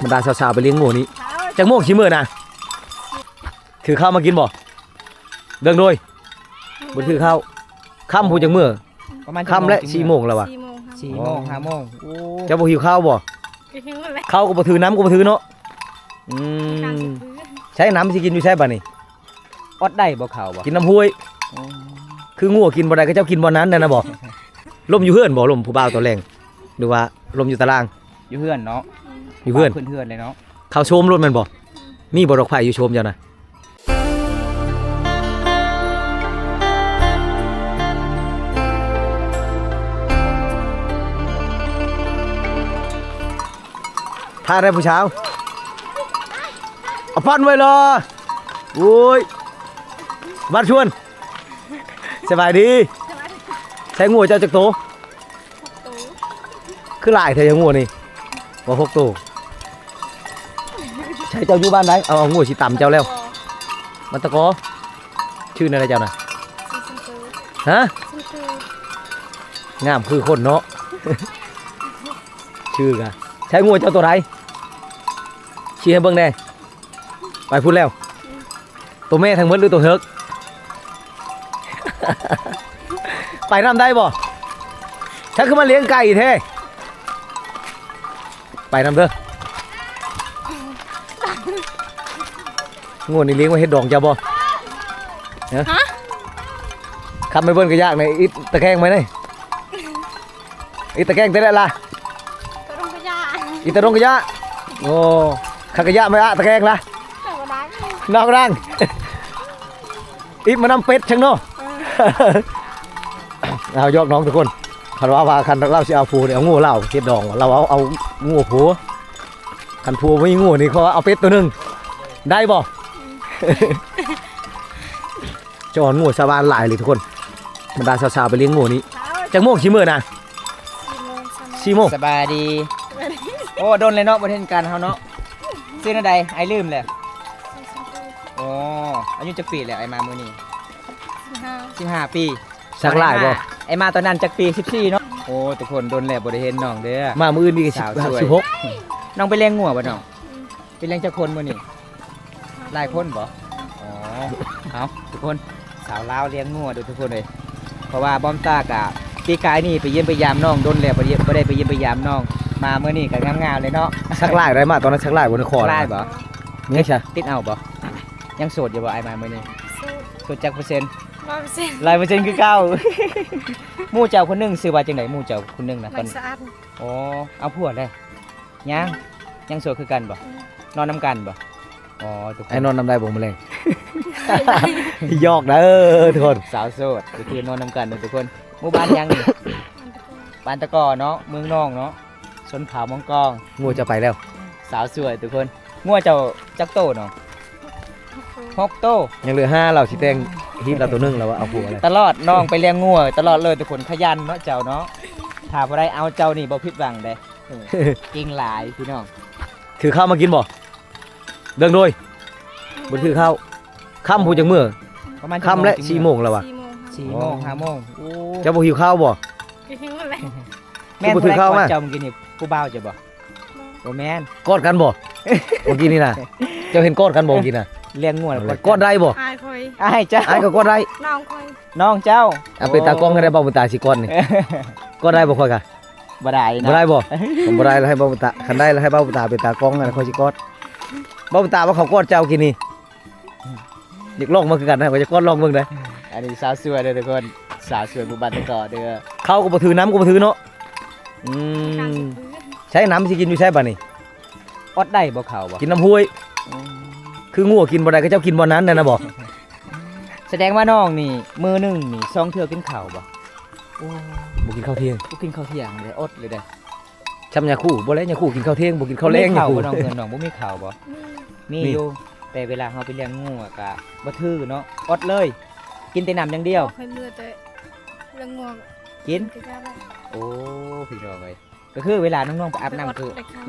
ບັນດາສາວໆໄປລ້ຽງງົວນີ້ ຈັກໂມງຊິເມືອນະ? ຖືເຂົ້າມາກິນບໍ່? ເບິ່ງໂດຍ ບໍ່ຖືເຂົ້າ. ຄ່ຳພຸ້ນຈັ່ງເມືອ. ປະມານ ຄ່ຳແລ້ວ ສີ່ໂມງແລ້ວຫວາ? ສີ່ໂມງ ຫ້າໂມງ. ໂອ້ ເຈົ້າບໍ່ຫິວເຂົ້າບໍ່? ຫິວແຫຼະ. ເຂົ້າກໍບໍ່ຖື ນ້ຳກໍບໍ່ຖືເນາະ. ອືມ ໃຊ້ນ້ຳຊິກິນຢູ່ໃສບາດນີ້? ອອດໄດ້ບໍ່ເຂົ້າບໍ່? ກິນນ້ຳຫ້ວຍ. ອໍ ຄືງົວກິນບໍ່ໄດ້ ເຂົາເຈົ້າກິນບ່ອນນັ້ນນັ້ນນະບໍ່? ລົມຢູ່ເຮືອນບໍ່? ລົມຜູ້ບ່າວຕອນແລງ ຫຼືວ່າລົມຢູ່ຕາລາງ? ຢູ່ເຮືອນເນາະ. ຢູ່ເຮືອນ ເພິ່ນເຮືອນເລີຍເນາະ. ເຂົ້າໂຊມໂລດແມ່ນບໍ່? ມີບໍ່ດອກໄຟຢູ່ໂຊມເຈົ້ານະ? ຖ້າໄດ້ຜູ້ສາວ ເອົາປ້ອນໄວ້ລະ. ໂອ້ຍ ບ້ານຊວນ ສະບາຍດີ. ໃຊ້ງົວເຈົ້າຈັກໂຕ? ຫົກໂຕ. ຄືຫຼາຍແທ້ງົວນີ້? ວ່າຫົກໂຕ. ໃຊ້ເຈົ້າຢູ່ບ້ານໃດ? ເອົາ ເອົາງົວຊິຕຳເຈົ້າແລ້ວ. ບ້ານຕະກໍ. ຊື່ແນວໃດເຈົ້ານະ? ຊື່ ຊຳເປີ. ຮະ? ຊຳເປີ. ງາມຄືຄົນເນາະ. ຊື່ກະ ໃຊ້ງົວເຈົ້າໂຕໃດ? ຊີ້ໃຫ້ເບິ່ງແດ່. ໄປພຸ້ນແລ້ວ. ໂຕແມ່ທັງໝົດຫຼືໂຕເທິກ? ໄປນຳໄດ້ບໍ່? ເຈົ້າຄືມາລ້ຽງໄກ່ແທ້? ໄປນຳເດີ. ງົວນີ້ລ້ຽງໄວ້ເຮັດດອງເຈົ້າບໍ່? ຮະ? ຮະ? ຄຳໄປເບິ່ງກະຢາກໃນອິດຕະແຄງໄວ້ໃນ ອີຕະແກງເຕັດແລ້ວລະ? ຕະດົງກະຢາ ອີຕະດົງກະຢາ. ໂອ້ ຄັນກະຢາໄມ່ອະຕະແກງລະ? ນອກດັງ ນອກດັງ. ອີມານຳເປັດຊັ້ນເນາະ. ເອີ ເອົາຢອກນ້ອງທຸກຄົນ. ຄັນວ່າ ວ່າຄັນລາວຊິເອົາຜົວນີ້ ເອົາງົວລາວເຮັດດອງ ລາວເອົາ ເອົາງົວຜົວ. ຄັນຜົວບໍ່ມີງົວນີ້ ເຂົາວ່າເອົາເປັດໂຕໜຶ່ງ ໄດ້ບໍ່? ຈະອອນງົວຊາວບ້ານຫຼາຍເລີຍທຸກຄົນ. ບັນດາສາວໆໄປລ້ຽງງົວນີ້ ຈັກໂມງຊິເມືອນະ? ສີ່ໂມງ ສີ່ໂມງ. ສະບາຍດີ. ໂອ້ ດົນເລີຍເນາະ ບໍ່ເຫັນກັນເຮົາເນາະ. ຊື່ແນວໃດ? ອ້າຍລືມແລ້ວ. ອໍ ອາຍຸຈັກປີແລ້ວ? ອ້າຍມາມື້ນີ້ ສິບຫ້າ ສິບຫ້າປີ. ສັກຫຼາຍບໍ່? ອ້າຍມາຕອນນັ້ນຈັກປີ? ສິບສີ່ເນາະ. ໂອ້ ທຸກຄົນ ດົນແລ້ວບໍ່ໄດ້ເຫັນນ້ອງເດີ. ມາມື້ອື່ນອີກ ສາວສວຍ ສິບຫົກ. ນ້ອງໄປລ້ຽງງົວບໍ່ນ້ອງ? ອືມ ໄປລ້ຽງຈັກຄົນມື້ນີ້? ຫຼາຍຄົນບໍ່? ອໍ ເອົາທຸກຄົນ ສາວລາວລ້ຽງງົວເດີທຸກຄົນເອີຍ. ເພາະວ່າບອມຕາກະ ປີກາຍນີ້ໄປຢ້ຽມໄປຢາມນ້ອງດົນແລ້ວ ບໍ່ໄດ້ ບໍ່ໄດ້ໄປຢ້ຽມໄປຢາມນ້ອງ. ມາມື້ນີ້ກະງາມໆເລີຍເນາະ. ສັກຫຼາຍໄດ້ມາຕອນນັ້ນ ສັກຫຼາຍບໍ່? ນະຄອນ ສັກຫຼາຍບໍ່? ຍັງຊະ ຕິດເອົາບໍ່? ຍັງໂສດຢູ່ບໍ່? ອ້າຍມາມື້ນີ້ ໂສດ. ໂສດຈັກເປີເຊັນ? ຮ້ອຍເປີເຊັນ ຮ້ອຍເປີເຊັນຄືເກົ່າ. ໝູ່ເຈົ້າຄົນໜຶ່ງຊື່ວ່າຈັ່ງໃດ? ໝູ່ເຈົ້າຄົນໜຶ່ງນະ ນາງສະອາດ. ອໍ ເອົາຜົວແລ້ວ? ຍັງ ຍັງໂສດຄືກັນບໍ່? ອືມ ນອນນຳກັນບໍ່? ອໍ ທຸກຄົນ ອ້າຍນອນນຳໄດ້ບໍ່ມື້ແລງ? ຢອກເດີທຸກຄົນ ສາວໂສດກໍຄືນອນນຳກັນເດີທຸກຄົນ. ໝູ່ບ້ານຫຍັງນີ້? ບ້ານຕະກໍເນາະ ເມືອງນອງເນາະ ຊົນເຜົ່າມອງກອງ. ງົວເຈົ້າໄປແລ້ວ ສາວສວຍທຸກຄົນ. ງົວເຈົ້າຈັກໂຕນ້ອງ? ຫົກໂຕ ຫົກໂຕ. ຍັງເຫຼືອຫ້າ ລາວຊິແຕ່ງຮີດລາວໂຕໜຶ່ງ ລາວວ່າເອົາຜົວແລ້ວ. ຕະຫຼອດ ນ້ອງໄປລ້ຽງງົວຕະຫຼອດເລີຍທຸກຄົນ ຂະຫຍັນເນາະເຈົ້າເນາະ. ຖ້າຜູ້ໃດເອົາເຈົ້ານີ້ບໍ່ຜິດຫວັງເດ້. ເອີ ເກັ່ງຫຼາຍພີ່ນ້ອງ. ຖືເຂົ້າມາກິນບໍ່? ເບິ່ງໂດຍ ບໍ່ຖືເຂົ້າ. ຄ່ຳພຸ້ນຈັ່ງເມືອ. ປະມານ ຄ່ຳແລ້ວ ສີ່ໂມງແລ້ວຫວາ? ສີ່ໂມງ ຫ້າໂມງ. ໂອ້ ເຈົ້າບໍ່ຫິວເຂົ້າບໍ່? ຫິວແຫຼະ. ແມ່ນຜູ້ໃດກອດເຈົ້າມື້ກີ້ນີ້? ຜູ້ບ່າວເຈົ້າບໍ່? ບໍ່ແມ່ນ. ກອດກັນບໍ່? ມື້ກີ້ນີ້ນະ ເຈົ້າເຫັນກອດກັນບໍ່ມື້ກີ້ນະ? ລ້ຽງງົວແລ້ວກອດກັນ ກອດໄດ້ບໍ່? ອາຍຂ້ອຍ ອາຍເຈົ້າ ອາຍກໍກອດໄດ້. ນ້ອງຂ້ອຍ ນ້ອງເຈົ້າ. ອາ ເປັນຕາກ້ອງໃຫ້ໄດ້ ເບົາບຸນຕາຊິກອດນີ້. ກອດໄດ້ບໍ່ຂ້ອຍກະ? ບໍ່ໄດ້ເນາະ. ບໍ່ໄດ້ບໍ່? ບໍ່ໄດ້ລະໃຫ້ເບົາບຸນຕາ ຄັນໄດ້ລະໃຫ້ເບົາບຸນຕາເປັນຕາກ້ອງ ຂ້ອຍຊິກອດ. ເບົາບຸນຕາວ່າເຂົາກອດເຈົ້າກີ້ນີ້ ຢາກລອງເບິ່ງຄືກັນນະ ຂ້ອຍຈະກອດລອງເບິ່ງເດີ. ອັນນີ້ສາວສວຍເດີທຸກຄົນ ສາວສວຍໝູ່ບ້ານຕະກໍເດີ. ເຂົ້າກໍບໍ່ຖື ນ້ຳກໍບໍ່ຖືເນາະ. ອືມ ໃຊ້ນ້ຳຊິກິນຢູ່ໃສບາດນີ້? ອອດໄດ້ບໍ່ເຂົ້າບໍ່? ກິນນ້ຳຫ້ວຍ. ອືມ ຄືງົວກິນບໍ່ໄດ້ ເຂົາເຈົ້າກິນບ່ອນນັ້ນນັ້ນນະບໍ່? ສະແດງວ່ານ້ອງນີ້ມື້ໜຶ່ງນີ້ສອງເທື່ອກິນເຂົ້າບໍ່? ໂອ້ ບໍ່ກິນເຂົ້າທ່ຽງ ບໍ່ກິນເຂົ້າທ່ຽງເລີຍ ອດເລີຍເດ້. ຊ່ຳຍາຄູ ບໍ່ແລະ ຍາຄູກິນເຂົ້າທ່ຽງ ບໍ່ກິນເຂົ້າແລງ. ມີເຂົ້າບໍ່ນ້ອງ? ເຮືອນນ້ອງບໍ່ມີເຂົ້າບໍ່? ມີ ມີຢູ່ ແຕ່ເວລາເຮົາໄປລ້ຽງງົວກະບໍ່ຖືເນາະ ອດເລີຍ ກິນແຕ່ນ້ຳຢ່າງດຽວ. ຂ້ອຍເມື່ອແຕ່ລ້ຽງງົວ ກິນ ໂອ້ ພີ່ນ້ອງເອີຍ. ກໍຄືເວລານ້ອງໆໄປອາບນ້ຳ ຄື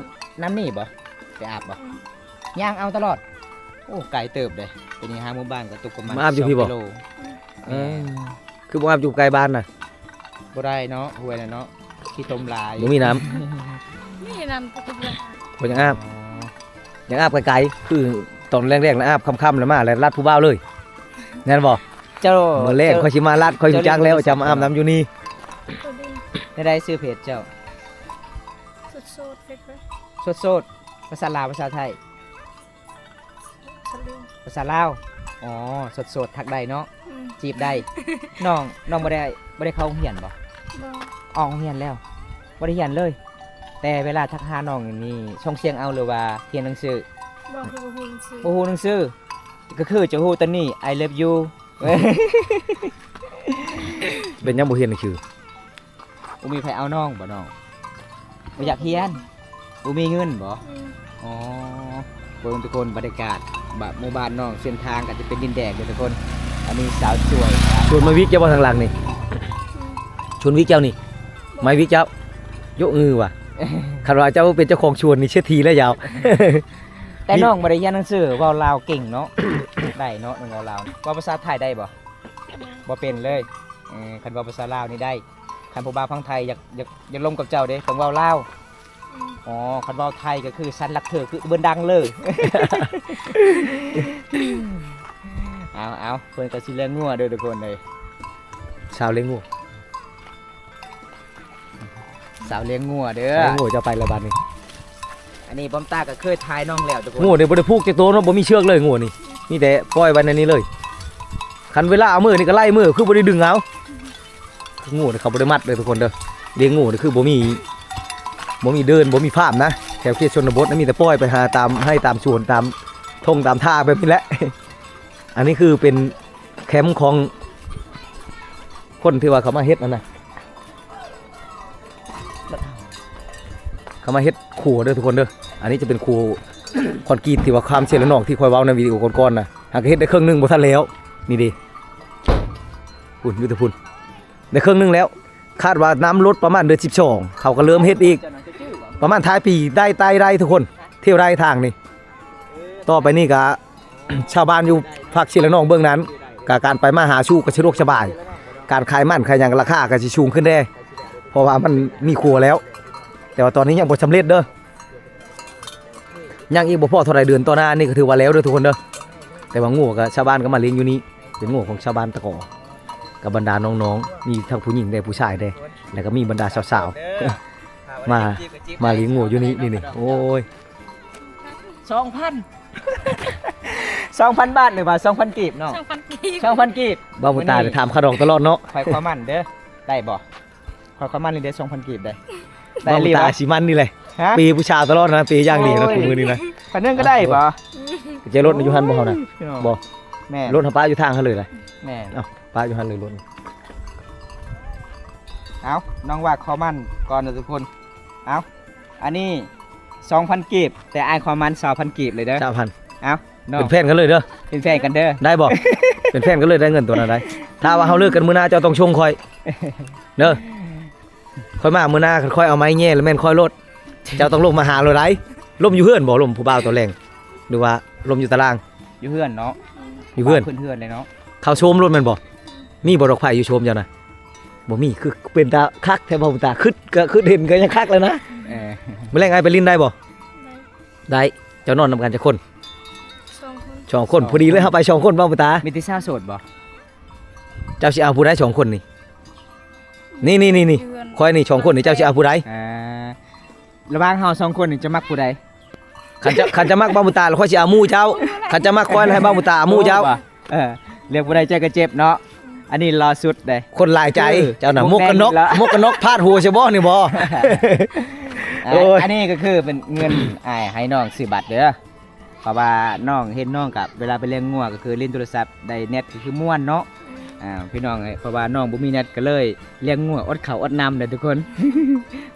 ນ້ຳນີ້ບໍ່? ໄປອາບບໍ່? ອືມ ຍ່າງເອົາຕະຫຼອດ. ໂອ້ ໄກເຕີບເດ້. ໄປນີ້ຫາໝູ່ບ້ານກໍຕົກປະມານ ມາອາບຢູ່ພີ້ບໍ່? ສອງກິໂລ. ອືມ ເອີ ຄືບໍ່ອາບຢູ່ໃກ້ບ້ານນະ? ບໍ່ໄດ້ເນາະ ຫ້ວຍນະເນາະ ຂີ້ຕົມຫຼາຍ ບໍ່ມີນ້ຳ. ມີນ້ຳ ບໍ່ຢາກອາບ. ອໍ ຢາກອາບໄກໆ ຄືຕອນແລງໆ ແລ້ວອາບ ຄ່ຳໆ ແລ້ວມາ ແລ້ວລັດຜູ້ບ່າວເລີຍ ແມ່ນບໍ່? ເຈົ້າ ມື້ແລງຂ້ອຍຊິມາລັດ ຂ້ອຍຮູ້ຈັກແລ້ວ ເຈົ້າມາອາບນ້ຳຢູ່ນີ້. ແນວໃດຊື່ເພຈເຈົ້າ? ໂສດໆ ເພຈ ໂສດໆ ພາສາລາວ ພາສາໄທ? ສະເລງ ພາສາລາວ. ອໍ ໂສດໆ ທັກໄດ້ເນາະ. ອືມ ຈີບໄດ້. ນ້ອງ ນ້ອງບໍ່ໄດ້ ບໍ່ໄດ້ເຂົ້າໂຮງຮຽນບໍ່? ບໍ່. ອອກໂຮງຮຽນແລ້ວ ບໍ່ໄດ້ຮຽນເລີຍ. ແຕ່ເວລາທັກຫານ້ອງນີ້ ສົ່ງສຽງເອົາ ຫຼືວ່າຮຽນໜັງສື? ບໍ່ ຄືບໍ່ຮູ້ໜັງສື. ບໍ່ຮູ້ໜັງສື ກໍຄືຈະຮູ້ຕອນນີ້ I love you. ເປັນຫຍັງບໍ່ຮຽນໜັງສື? ບໍ່ມີໃຜເອົານ້ອງບໍ່ນ້ອງ? ບໍ່ຢາກຮຽນ ບໍ່ມີເງິນບໍ່? ອືມ ອໍ ເບິ່ງທຸກຄົນ ບັນຍາກາດ ບ- ໝູ່ບ້ານນ້ອງ ເສັ້ນທາງກໍຈະເປັນດິນແດງເດີທຸກຄົນ. ອັນນີ້ສາວສວຍ ສວນໄມ້ວິກເຈົ້າບໍ່ທາງຫຼັງນີ້? ອືມ ສວນວິກເຈົ້ານີ້? ບໍ່ ໄມ້ວິກເຈົ້າ? ໂຍະ ອືວ່າ ຄັນວ່າເຈົ້າເປັນເຈົ້າຂອງສວນນີ້ ເສດຖີແລ້ວຍາວ. ແຕ່ນ້ອງບໍ່ໄດ້ຮຽນໜັງສື ເວົ້າລາວເກັ່ງເນາະ. ໄດ້ເນາະ ນ້ອງເວົ້າລາວ ເວົ້າພາສາໄທໄດ້ບໍ່? ບໍ່ເປັນເລີຍ. ເອີ ຄັນເວົ້າພາສາລາວນີ້ໄດ້. ຄັນຜູ້ບ່າວຝັ່ງໄທຢາກ ຢາກ ຢາກລົມກັບເຈົ້າເດ້ ຕ້ອງເວົ້າລາວ. ອືມ ອໍ ຄັນເວົ້າໄທກໍຄືສັນລັກເທີ ຄືເບິ່ນດັງເລີຍ. ເອົາໆ ເພິ່ນກໍຊິລ້ຽງງົວເດີທຸກຄົນເອີຍ. ສາວລ້ຽງງົວ ສາວລ້ຽງງົວເດີ ສາວລ້ຽງງົວ. ເຈົ້າໄປແລ້ວບາດນີ້. ອັນນີ້ປ້ອມຕາກໍເຄີຍຖ່າຍນ້ອງແລ້ວທຸກຄົນ. ງົວນີ້ບໍ່ໄດ້ຜູກຈັກໂຕເນາະ ບໍ່ມີເຊືອກເລີຍງົວນີ້. ອືມ ມີແຕ່ປ່ອຍໄວ້ໃນນີ້ເລີຍ. ຄັນເວລາເອົາມືນີ້ກໍໄລ່ມື ຄືບໍ່ໄດ້ດຶງເອົາ. ງົວນີ້ເຂົາບໍ່ໄດ້ມັດເດີທຸກຄົນເດີ. ລ້ຽງງົວນີ້ຄືບໍ່ມີ ບໍ່ມີເດີ່ນ ບໍ່ມີຟາມນະ. ແຖວເຂດຊົນນະບົດນະ ມີແຕ່ປ່ອຍໄປຫາຕາມໄຮ່ຕາມສວນ ຕາມທົ່ງຕາມທ່າແບບນີ້ແຫຼະ. ອັນນີ້ຄືເປັນແຄມຂອງຄົນທີ່ວ່າເຂົາມາເຮັດຫັ້ນນະ. ເຂົາມາເຮັດຄົວເດີທຸກຄົນເດີ. ອັນນີ້ຈະເປັນຄົວຄອນກຣີດທີ່ວ່າຂ້າມເຊລະນອງ ທີ່ຂ້ອຍເວົ້າໃນວິດີໂອກ່ອນໆນະ. ຫາກເຮັດໄດ້ເຄິ່ງໜຶ່ງບໍ່ທັນແລ້ວ. ນີ້ເດ ພຸ້ນ ຢູ່ແຕ່ພຸ້ນ ໄດ້ເຄິ່ງໜຶ່ງແລ້ວ. ຄາດວ່ານ້ຳລົດປະມານເດືອນສິບສອງ ເຂົາກໍເລີ່ມເຮັດອີກ. ປະມານທ້າຍປີໄດ້ ໄດ້ ໄດ້ທຸກຄົນ ທ່ຽວໄດ້ທາງນີ້. ຕໍ່ໄປນີ້ກໍ ຊາວບ້ານຢູ່ພາກເຊລະນອງເບື້ອງນັ້ນ ກໍການໄປມາຫາສູ່ກໍສະດວກສະບາຍ. ການຂາຍມັນຂາຍຫຍັງລາຄາກໍຊິສູງຂຶ້ນແດ່ ເພາະວ່າມັນມີຄົວແລ້ວ. ແຕ່ວ່າຕອນນີ້ຍັງບໍ່ສຳເລັດເດີ. ຍັງອີກບໍ່ພໍເທົ່າໃດເດືອນຕໍ່ໜ້ານີ້ກໍຖືວ່າແລ້ວເດີທຸກຄົນເດີ. ແຕ່ວ່າງົວກໍຊາວບ້ານກໍມາລ້ຽງຢູ່ນີ້ ເປັນງົວຂອງຊາວບ້ານຕະກໍ ກັບບັນດານ້ອງໆ ມີທັງຜູ້ຍິງແດ່ ຜູ້ຊາຍແດ່ ແລ້ວກໍມີບັນດາສາວໆ ມາ ມາລ້ຽງງົວຢູ່ນີ້ ນີ້ໆ. ໂອ້ຍ ສອງພັນ ສອງພັນບາດ ຫຼືວ່າສອງພັນກີບນ້ອງ? ສອງພັນກີບ ສອງພັນກີບ. ບ່າວບຸນຕາໄດ້ຖາມຄ່າດອງຕະຫຼອດເນາະ. ຂ້ອຍຂໍໝັ້ນເດີ ໄດ້ບໍ່? ຂ້ອຍຂໍໝັ້ນນີ້ໄດ້ສອງພັນກີບໄດ໋. ໄດ້ອີ່ຫຼີບໍ່? ບ່າວບຸນຕາຊິໝັ້ນນີ້ແຫຼະ ເປຜູ້ສາວຕະຫຼອດນະ ເປຢ່າງດີນະ ໂອ້ຍ ຄູ່ມື້ນີ້ນະ. ຄັນໜຶ່ງກໍໄດ້ບໍ່? ເຈລົດຢູ່ຫັ້ນບໍ່ເຮົານະ? ບໍ່ ແມ່ນ ລົດເຮົາປະຢູ່ທາງຫັ້ນເລີຍນະ. ແມ່ນ ເອົ້າ ປະຢູ່ຫັ້ນເລີຍລົດ. ເອົ້າ ນ້ອງວ່າຂໍໝັ້ນກ່ອນເດີທຸກຄົນ. ເອົ້າ ອັນນີ້ສອງພັນກີບ ແຕ່ອ້າຍຂໍໝັ້ນຊາວພັນກີບເລີຍເດີ ຊາວພັນ. ເອົ້າ ເນາະ ເປັນແຟນກັນເລີຍເດີ ເປັນແຟນກັນເດີ ໄດ້ບໍ່? ເປັນແຟນກັນເລີຍ ໄດ້ເງິນຕົວນັ້ນໄດ໋. ຖ້າວ່າເຮົາເລີກກັນມື້ໜ້າ ເຈົ້າຕ້ອງຊົງຂ້ອຍເດີ. ຂ້ອຍມາມື້ໜ້າ ຄັນຂ້ອຍເອົາໄມ້ແຍ່ ແລ້ວແມ່ນຂ້ອຍໂລດ. ເຈົ້າຕ້ອງລົງມາຫາໂລດໄດ໋. ລົມຢູ່ເຮືອນບໍ່? ລົມຜູ້ບ່າວຕອນແລງ ຫຼືວ່າລົມຢູ່ຕາລາງ? ຢູ່ເຮືອນເນາະ ຢູ່ເຮືອນ ຂຶ້ນເຮືອນເລີຍເນາະ. ເຂົ້າໂຊມໂລດແມ່ນບໍ່? ມີບໍ່ດອກໄຟຢູ່ໂຊມເຈົ້ານະ? ບໍ່ມີ. ຄືເປັນຕາຄັກແທ້ ບ່າວບຸນຕາ ຄຶດກໍຄຶດເຫັນກໍຍັງຄັກແລ້ວນະ. ເອີ ມື້ແລງອ້າຍໄປຫຼິ້ນໄດ້ບໍ່? ໄດ້ ໄດ້. ເຈົ້ານອນນຳກັນຈັກຄົນ? ສອງຄົນ ສອງຄົນ ພໍດີເລີຍ. ເຮົາໄປສອງຄົນ ບ່າວບຸນຕາ. ມີແຕ່ສາວໂສດບໍ່? ເຈົ້າຊິເອົາຜູ້ໃດສອງຄົນນີ້? ນີ້ໆໆ ຂ້ອຍນີ້ສອງຄົນນີ້ ເຈົ້າຊິເອົາຜູ້ໃດ? ອ່າ ລະຫວ່າງເຮົາສອງຄົນນີ້ ເຈົ້າມັກຜູ້ໃດ? ຄັນເຈົ້າ ຄັນເຈົ້າມັກບ່າວບຸນຕາ ລະຂ້ອຍຊິເອົາໝູ່ເຈົ້າ. ຄັນເຈົ້າມັກຂ້ອຍ ລະໃຫ້ບ່າວບຸນຕາເອົາໝູ່ເຈົ້າ. ໂອ້ ເອີ ເລື່ອງຜູ້ໃດເຈັບກໍເຈັບເນາະ. ອັນນີ້ລໍສຸດເດ້ ຄົນຫຼາຍໃຈ. ເຈົ້ານະ ໝວກກັນນັອກ ໝວກກັນນັອກພາດຫົວຊະບໍ່ນີ້ບໍ່? ໂອ້ຍ ອັນນີ້ກໍຄືເປັນເງິນອ້າຍໃຫ້ນ້ອງຊື້ບັດເດີ. ເພາະວ່ານ້ອງ ເຫັນນ້ອງກະເວລາໄປລ້ຽງງົວກໍຄືຫຼິ້ນໂທລະສັບ ໄດ້ແນັດກໍຄືມ່ວນເນາະ. ອືມ ອ່າ ພີ່ນ້ອງເອີຍ ເພາະວ່ານ້ອງບໍ່ມີແນັດກໍເລີຍລ້ຽງງົວອົດເຂົ້າອົດນ້ຳເດີທຸກຄົນ.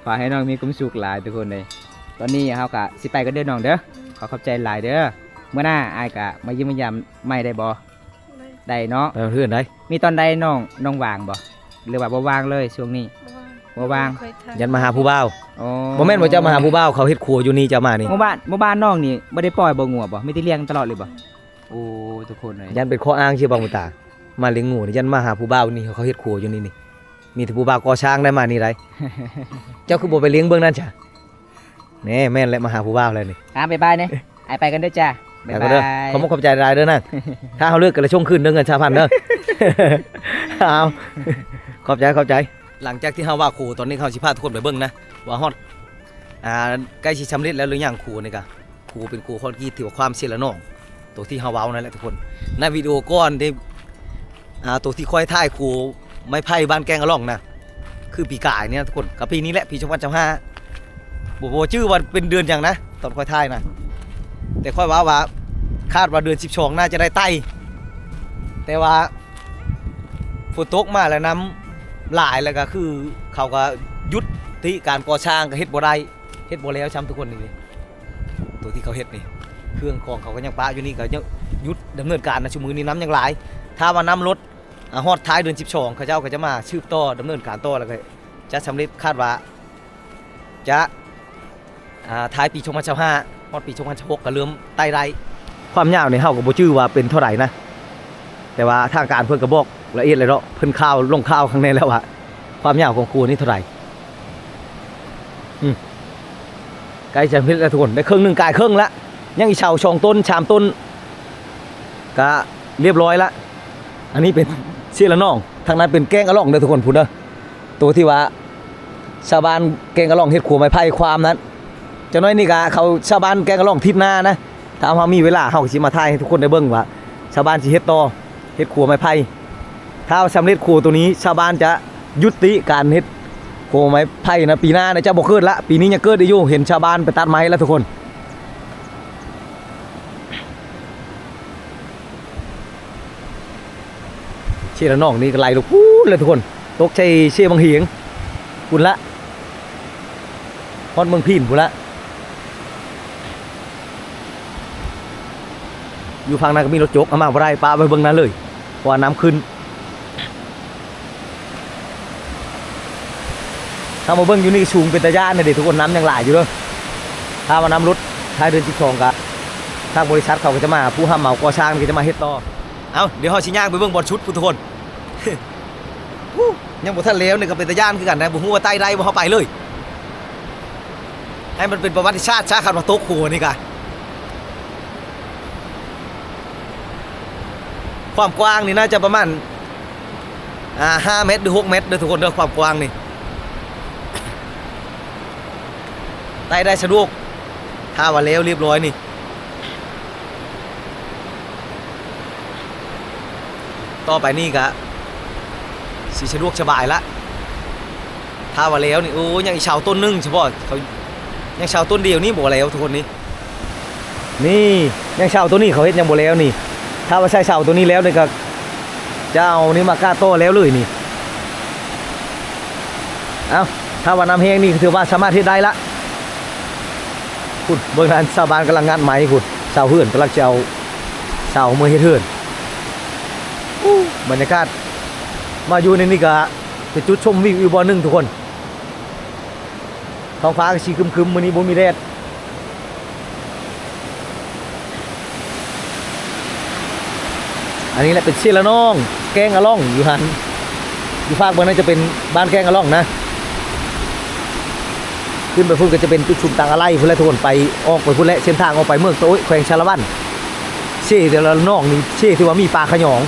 ຂໍໃຫ້ນ້ອງມີຄວາມສຸກຫຼາຍທຸກຄົນເອີຍ. ຕອນນີ້ເຮົາກະຊິໄປກັນເດີນ້ອງເດີ. ຂໍຂອບໃຈຫຼາຍເດີ. ມື້ໜ້າອ້າຍກະມາຢ້ຽມມາຢາມໃໝ່ໄດ້ບໍ່? ໄດ້ ໄດ້ເນາະ ໄປເຮືອນໄດ້. ມີຕອນໃດນ້ອງ ນ້ອງວ່າງບໍ່ ຫຼືວ່າບໍ່ວ່າງເລີຍຊ່ວງນີ້? ບໍ່ວ່າງ ບໍ່ວ່າງ. ຢ້ານມາຫາຜູ້ບ່າວ. ອໍ ບໍ່ແມ່ນວ່າເຈົ້າມາຫາຜູ້ບ່າວ ເຂົາເຮັດຄົວຢູ່ນີ້ ເຈົ້າມານີ້. ໝູ່ບ້ານ ໝູ່ບ້ານນ້ອງນີ້ບໍ່ໄດ້ປ່ອຍບໍ່ງົວບໍ່? ມີແຕ່ລ້ຽງຕະຫຼອດເລີຍບໍ່? ໂອ້ ທຸກຄົນເອີຍ ຢ້ານເປັນຂໍ້ອ້າງຊື່ບ່າວບຸນຕາ. ມາລ້ຽງງົວນີ້ ຢ້ານມາຫາຜູ້ບ່າວນີ້ ເຂົາເຮັດຄົວຢູ່ນີ້ນີ້. ມີແຕ່ຜູ້ບ່າວກໍ່ສ້າງໄດ້ມານີ້ໄດ໋. ເຈົ້າຄືບໍ່ໄປລ້ຽງເບິ່ງນັ້ນຊະ? ແນ່ ແມ່ນແຫຼະ ມາຫາຜູ້ບ່າວແລ້ວນີ້. ອ່າ ບາຍບາຍແນ່. ອ້າຍໄປກັນເດີຈ້າ ບາຍບາຍ ໄປກັນເດີ ຂອບຄຸນຂອບໃຈຫຼາຍເດີນາງ ຖ້າເຮົາເລີກກັນລະສົ່ງຄືນເດີເງິນຊາວພັນເດີ ເອົາ ຂອບໃຈ ຂອບໃຈ. ຫຼັງຈາກທີ່ເຮົາວ່າໂຄ ຕອນນີ້ເຮົາຊິພາທຸກຄົນໄປເບິ່ງນະ ວ່າຮອດ ອ່າ ໃກ້ຊິສຳເລັດແລ້ວຫຼືຍັງ ໂຄນີ້ກະ ໂຄເປັນໂຄຄອນກຣີດທີ່ວ່າຄວາມເຊລະນອງ ໂຕທີ່ເຮົາເວົ້ານັ້ນແຫຼະທຸກຄົນ ໃນວິດີໂອກ່ອນທີ່ ອ່າ ໂຕທີ່ຂ້ອຍຖ່າຍໂຄໄມ້ໄຜ່ບ້ານແກ້ງອະລ່ອງນະ ຄືປີກາຍນີ້ນະທຸກຄົນ ກະປີນີ້ແຫຼະ ປີສອງພັນຊາວຫ້າ ບໍ່ ບໍ່ຈື່ວ່າເປັນເດືອນຫຍັງນະ ຕອນຂ້ອຍຖ່າຍນະ ແຕ່ຂ້ອຍເວົ້າວ່າ ຄາດວ່າເດືອນສິບສອງໜ້າຈະໄດ້ໄຕ່ ແຕ່ວ່າຝົນຕົກມາແລ້ວນ້ຳຫຼາຍ ແລ້ວກະຄືເຂົາກະຢຸດຕິການກໍ່ສ້າງ ກະເຮັດບໍ່ໄດ້ ເຮັດບໍ່ແລ້ວຊ້ຳທຸກຄົນນີ້ ໂຕທີ່ເຂົາເຮັດນີ້ ເຄື່ອງຂອງເຂົາກະຍັງປະຢູ່ນີ້ ກະຍັງຢຸດດຳເນີນການນະ ຊຸມື້ນີ້ນ້ຳຍັງຫຼາຍ ຖ້າວ່ານ້ຳລົດ ອ່າ ຮອດທ້າຍເດືອນສິບສອງ ເຂົາເຈົ້າກະຈະມາສືບຕໍ່ດຳເນີນການຕໍ່ ແລ້ວກະຈະສຳເລັດ ຄາດວ່າຈະ ອ່າ ທ້າຍປີສອງພັນຊາວຫ້າ ຮອດປີສອງພັນຊາວຫົກ ກະເລີ່ມໄຕ່ໄດ້ ຄວາມຍາວນີ້ເຮົາກະບໍ່ຈື່ວ່າເປັນເທົ່າໃດນະ ແຕ່ວ່າທາງການເພິ່ນກະບອກລະອຽດແລ້ວເນາະ ເພິ່ນຂ່າວລົງຂ່າວຄັ້ງແນ່ແລ້ວວ່າ ຄວາມຍາວຂອງໂຄນີ້ເທົ່າໃດ ອືມ ໃກ້ຈະເຮັດແລ້ວທຸກຄົນ ໄດ້ເຄິ່ງໜຶ່ງກາຍເຄິ່ງລະ ຍັງອີກເສົາສອງຕົ້ນ ສາມຕົ້ນ ກະລຽບຮ້ອຍລະ ອັນນີ້ເປັນເຊລະນອງ ທາງນັ້ນເປັນແກ້ງອະລ່ອງເດີທຸກຄົນ ພຸ້ນເດີ ໂຕທີ່ວ່າຊາວບ້ານແກ້ງອະລ່ອງເຮັດຂົວໄມ້ໄຜ່ຄວາມນັ້ນ ຈັກໜ້ອຍນີ້ກະເຂົາ ຊາວບ້ານແກ້ງອະລ່ອງທິດໜ້ານະ ຖ້າເຮົາມີເວລາ ເຮົາກະຊິມາຖ່າຍໃຫ້ທຸກຄົນໄດ້ເບິ່ງວ່າ ຊາວບ້ານຊິເຮັດຕໍ່ ເຮັດຂົວໄມ້ໄຜ່ ຖ້າສຳເລັດຂົວໂຕນີ້ ຊາວບ້ານຈະຍຸຕິການເຮັດຂົວໄມ້ໄຜ່ນະ ປີໜ້ານະຈະບໍ່ເກີດລະ ປີນີ້ຍັງເກີດໄດ້ຢູ່ ເຫັນຊາວບ້ານໄປຕັດໄມ້ລະທຸກຄົນ. ເຊລະນອງນີ້ກະໄຫຼລົງພຸ້ນແຫຼະທຸກຄົນ ຕົກໃສ່ເຊບັງຫຽງພຸ້ນລະ ຮອດເມືອງພີນພຸ້ນລະ ຢູ່ຝັ່ງນັ້ນກະມີລົດຈົກ ເອົາມາບໍ່ໄດ້ ປະໄວ້ເບື້ອງນັ້ນເລີຍ ເພາະວ່ານ້ຳຂຶ້ນ. ເຮົາມາເບິ່ງຢູ່ນີ້ສູງເປັນຕາຢ້ານເດ້ທຸກຄົນ ນ້ຳຍັງຫຼາຍຢູ່ເດີ ຖ້າວ່ານ້ຳຫຼຸດທ້າຍເດືອນສິບສອງກະ ທາງບໍລິສັດເຂົາກະຈະມາ ຜູ້ຮັບເໝົາກໍ່ສ້າງກະຈະມາເຮັດຕໍ່. ເອົ້າ ດຽວເຮົາຊິຍ່າງໄປເບິ່ງບ່ອນສຸດພຸ້ນທຸກຄົນ ອູ້ ຍັງບໍ່ທັນແລ້ວນີ້ກະເປັນຕາຢ້ານຄືກັນນະ ບໍ່ຮູ້ວ່າໄຕ່ໄດ້ບໍ່ ເຮົາໄປເລີຍ ໃຫ້ມັນເປັນປະຫວັດຕິສາດຊະ ຄັນວ່າຕົກໂຄນີ້ກະ ຄວາມກວ້າງນີ້ໜ້າຈະປະມານ ອ່າ ຫ້າແມັດ ຫຼື ຫົກແມັດເດີທຸກຄົນເດີ ຄວາມກວ້າງນີ້ ໄຕ່ໄດ້ສະດວກ ຖ້າວ່າແລ້ວລຽບຮ້ອຍນີ້ ຕໍ່ໄປນີ້ກະຊິສະດວກສະບາຍລະ ຖ້າວ່າແລ້ວນີ້ ໂອ້ ຍັງອີກເສົາຕົ້ນໜຶ່ງສະເພາະ ເຂົາຍັງເສົາຕົ້ນດຽວນີ້ບໍ່ແລ້ວທຸກຄົນນີ້ ນີ້ຍັງເສົາໂຕນີ້ເຂົາເຮັດຍັງບໍ່ແລ້ວນີ້ ຖ້າວ່າໃສ່ເສົາໂຕນີ້ແລ້ວນີ້ກະຈະເອົານີ້ມາກາດຕໍ່ແລ້ວເລີຍນີ້ ເອົ້າ ຖ້າວ່ານ້ຳແຫ້ງນີ້ກະຖືວ່າສາມາດເຮັດໄດ້ລະ ພຸ້ນ ເບິ່ງນັ້ນ ຊາວບ້ານກຳລັງງັດໄມ້ພຸ້ນ ຊາວເຮືອນກຳລັງຈະເອົາເສົາເມືອເຮັດເຮືອນ ອູ້ ບັນຍາກາດ ມາຢູ່ໃນນີ້ກະເປັນຈຸດຊົມວິວອີກບ່ອນໜຶ່ງທຸກຄົນ ທ້ອງຟ້າກະຊິຄຶມໆ ມື້ນີ້ບໍ່ມີແດດ ອັນນີ້ແຫຼະເປັນເຊລະນອງ ແກ້ງອະລ່ອງຢູ່ຫັ້ນ ຢູ່ຟາກເບິ່ງນັ້ນຈະເປັນບ້ານແກ້ງອະລ່ອງນະ ຂຶ້ນໄປພຸ້ນກະຈະເປັນຈຸດຊຸມຕັງອາໄຫຼ່ພຸ້ນແຫຼະທຸກຄົນ ໄປ ອອກໄປພຸ້ນແຫຼະ ເສັ້ນທາງອອກໄປເມືອງຕະໂອ້ຍ ແຂວງສາລະວັນ ເຊລະນອງນີ້ ເຊຖືວ່າມີປາຂະຫຍອງ